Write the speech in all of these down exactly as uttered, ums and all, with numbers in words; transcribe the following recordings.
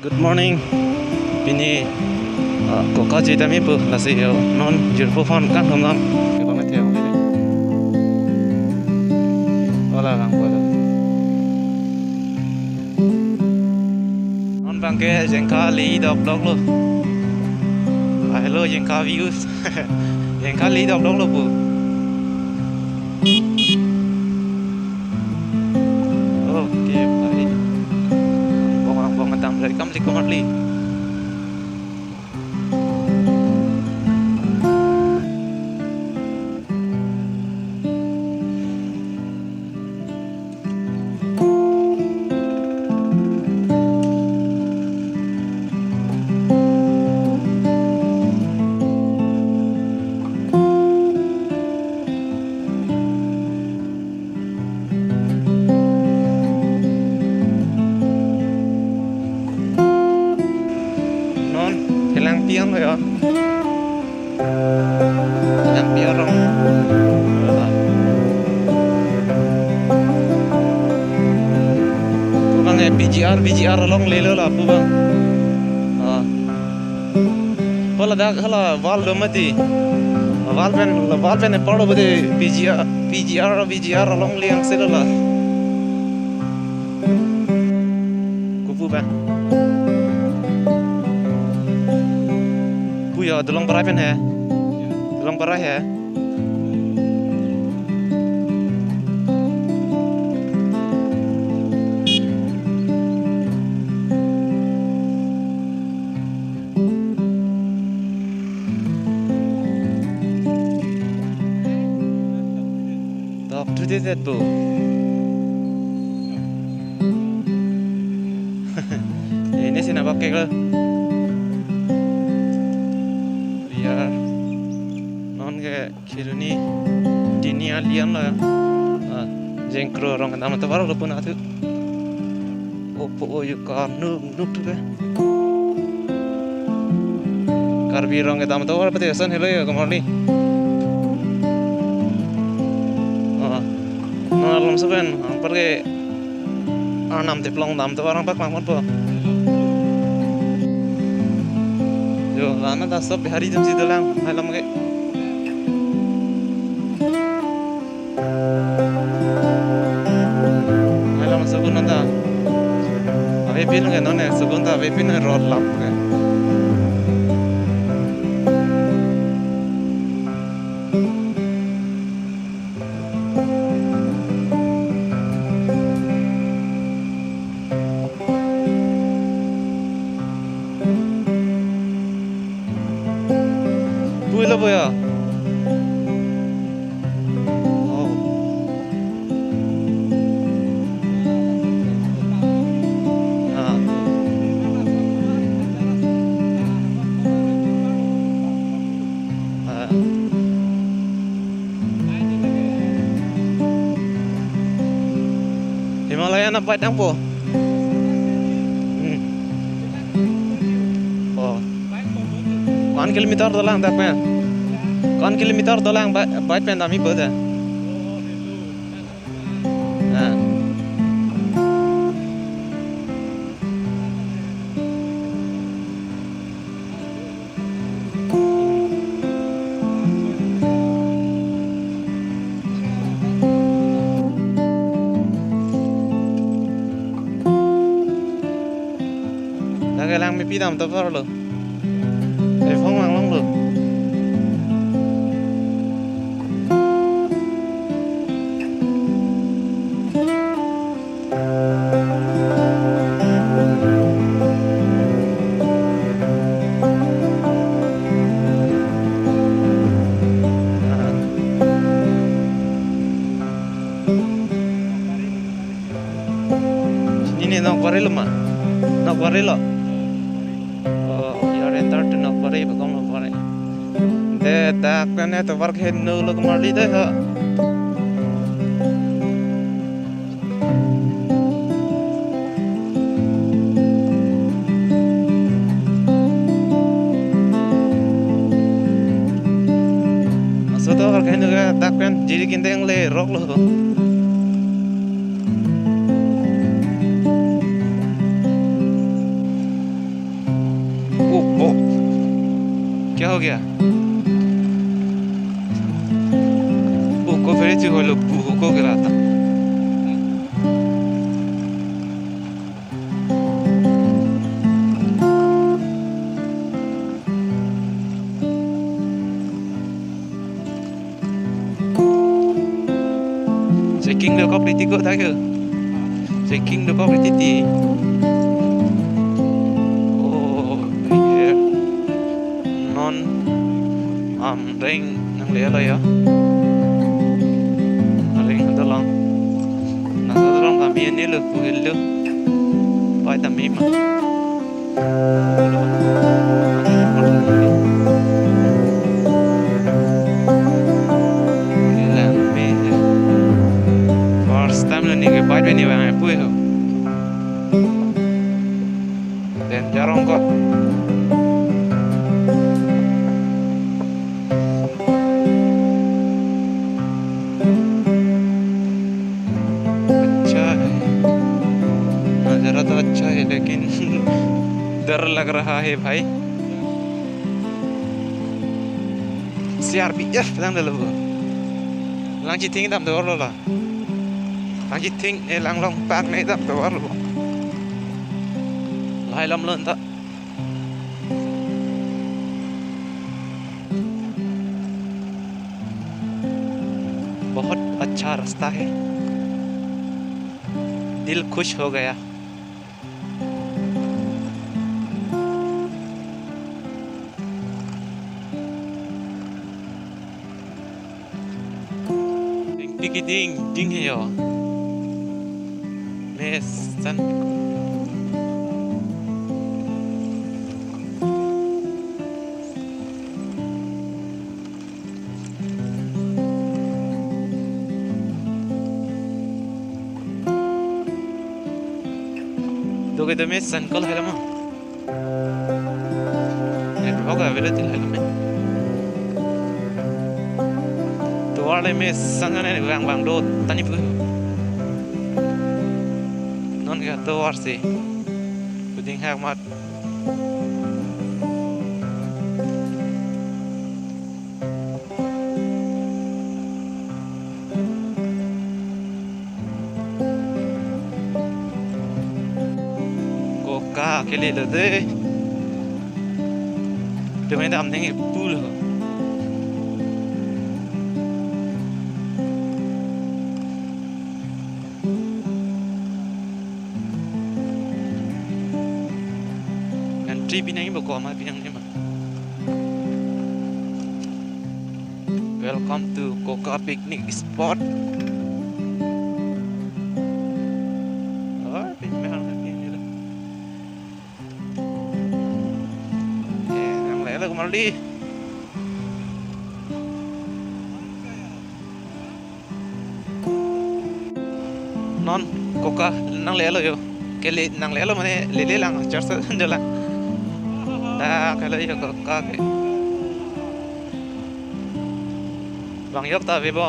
Good morning. Pini, ah, koka jitami pu lasi yo non jirpo phone kan thom nam. Kebang the. Wala lang wala. Non bangke jengka li dok dok lo. Ah, hello, jengka views. Jengka li dok dok lo pu. Okay, bye. Bong bong tam dari kam liko marli. Non, kelang piang lo ya. Kelang piang rong. Pu bang eh, P G R, P G R along lelo la pu bang. Ah. Hala dak, hala wall do mati. Wall pen, wall pen epar lo bode P G R, P G R, P G R along liang selo la. Kopu bang. Pu ya, Dolong Barai pen he. Dolong Barai he. Dok tu de det pu. Ini sih nabak kek lo. Biar non ke Kheroni Dini alian la, ah, jengkro rong kedam tovar lo pun atu. Opo o yukar nuk nuk tu ke. Karbi rong kedam tovar pati asan helo ya kemar ni. Ah, non alom sepen, ampar ke Arnam teplong dam tovar abang paklang pon po. Jo, lana ta sob Bihari jam si dolang, hai lam ke. Hai lam sogun ta. Avepin ke non eh, sogun ta avepin ke road lap ke. Pui lo boya. Oh. Ah. Ah. Himalayan a bike dang po. Hmm. Oh. One kilometer dolang dak pen. One kilometer dolang bike, bike pen dam-i bode. Ah. Lake lang mepi dam tovar lo. Ephong lang long lo. Ini Nokbari lo ma? Nokbari lo. Oh, you are entered to Nokbari, Bagong Nokbari. De dak kene tovar ke no lo kemar li de ha. Laso tovar ke no ke dak pen jiri kinteng le rok lo. हो गया। Buko ferry chu holo, buko ke rata. Checking dokok titi ko tha ke. Checking dokok titi. Oh, here. Non Amreng nanglelo ya. Amreng adalang. Nang adalang kami ini lo, kuhil lo. Pai tami ma. First time lo ni ke pai ni bang pui ho. Danger ongkot. अच्छा है, नजारा तो अच्छा है, लेकिन डर लग रहा है भाई। C R P F lang dalo. Lang chithing dam do la. Lang chithing, eh, lang longpak ne dam do lo. Lahai lam lon ta. बहुत अच्छा रास्ता है, दिल खुश हो गया। Ding, ding, ding, ding he yo. Mesan. Doke do mesan kol hai lama. Network available hai lama. Tovar le mesan ne vang vang do tani pu. Non ke tovar si. Puding hak mat. Koka kele lo de. Tumi dam ning ipul ho. Entry pinang ibo ko ma pinang ni ma. Welcome to Koka picnic spot. Oh, pin mehang na pin nila. Eh, nanglelo ko Marli. Non Koka nanglelo yo. Kele nanglelo mane lele lang church dolang. Dak kelo yo Koka ke. Bang yok ta vebo.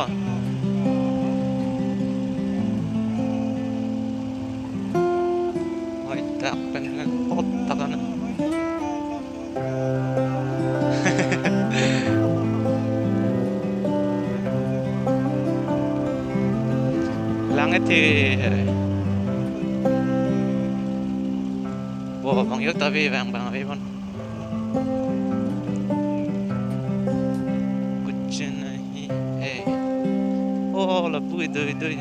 Oi, dak pen pen pot ta kan. Lang e thi. Bo bang yok ta vi vang bang vi bon. Kuch nahi hai. Oh, lapu idoi idoi.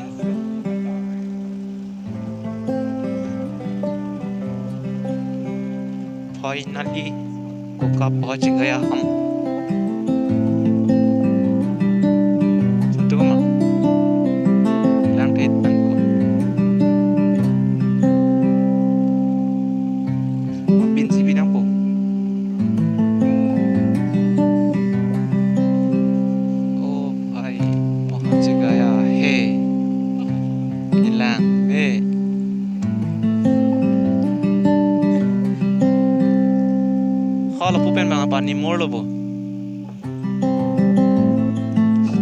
Finally, Koka pahunch gaya hum. Santu ma. Lang thit nangko. Bin si binang po. Oh, भाई, पहुंच गया है। Kelang, eh. Hala pupen bang pani mor lo bo.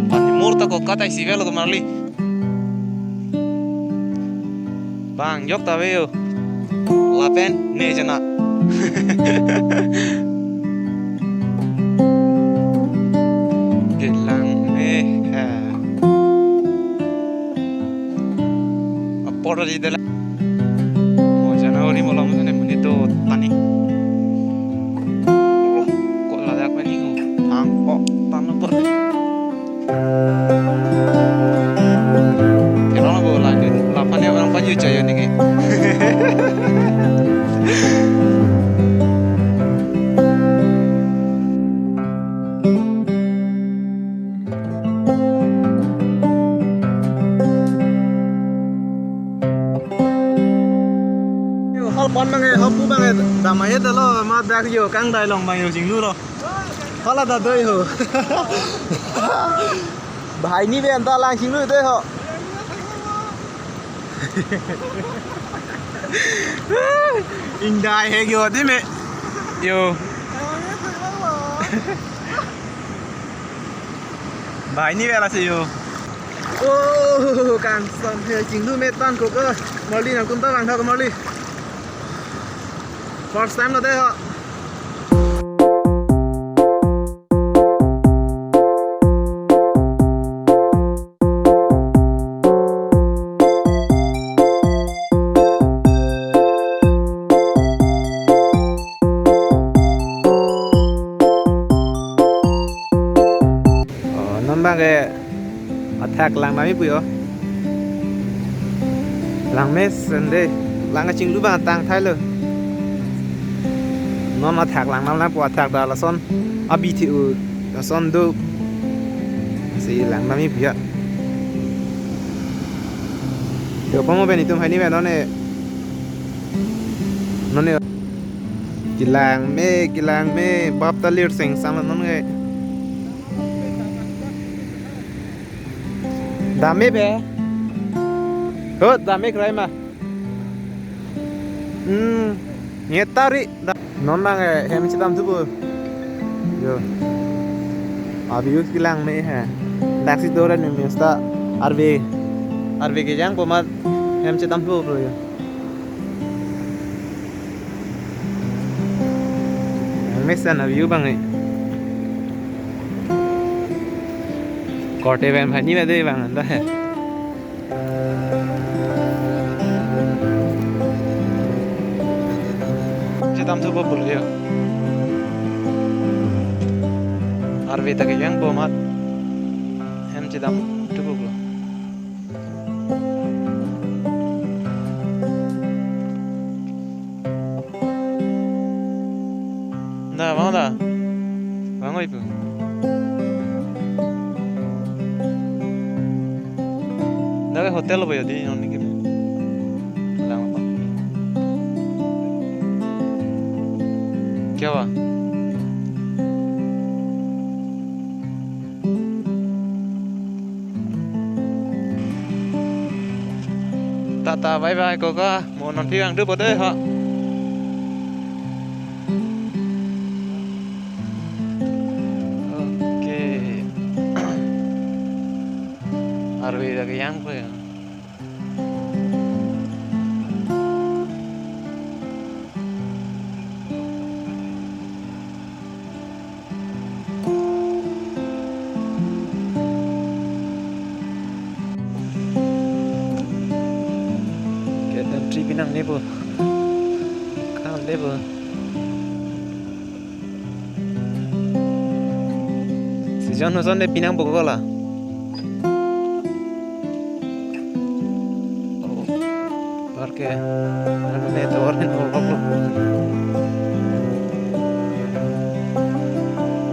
Pani mor ta Koka ta isi velo ko Marli. Bang yok ta ve yo. Lapen ne jana. Di dala. Mo jana ori mo lam sana muni to tani. Oh, kok ladak pani ho. Thang kok tanu to. Kenapa bo lanjut? Lapan ya orang panju cayo ni ke. Yo, hal pon bang e, hal pu bang e, damai he telo, ma dak yo, kangdai long bang yo, chinglu lo. Hala da doi ho. Bhai ni ben ta lang chinglu doi ho. Ingdai he yo, di me. Yo. Bhai ni bela si yo. Oh, kangson he chinglu me tan ko ko. Marli nangtum ta lang tha ko Marli. First time lo de ho. Oh, non bang ke athak lang nami pu yo. Lang mesen de, lang kachinglu bang tang thai lo. Non athak lang nam lang pu athak da lason abi thi u lason do. Si lang nami pu ya. Yo pamo ben itum hai ni ben non e. Non e. Kelang me, kelang me, bap ta lir seng sang non ke. Dam me be. Ho, dam me krai ma. Hmm, nge tari. Da-, non bang e, hem chedam thupo. Yo. Abi us kelang me he. Dak si doran me mesta. Arve. Arve kejang po mat hem chedam thupo yo. Mesen a view bang e. Korte ben bhai ni ba de bang anda he. Chedam thupo pulo yo. Arve ta kejang po mat. Hem chedam thupo pulo. Da, vang da. Vang oi pu. Da ke hotel lo ya di non ni ke. Lang apa? Kya hua? Tata, bye bye, koka. Mo non phi vang du bo de ha. Okay. Arve dak yang ko ya. Ke entry pinang nebo. Kang nebo. Si John Hoson de pinang bokok la. Oh. Parke. Anu ne to orne.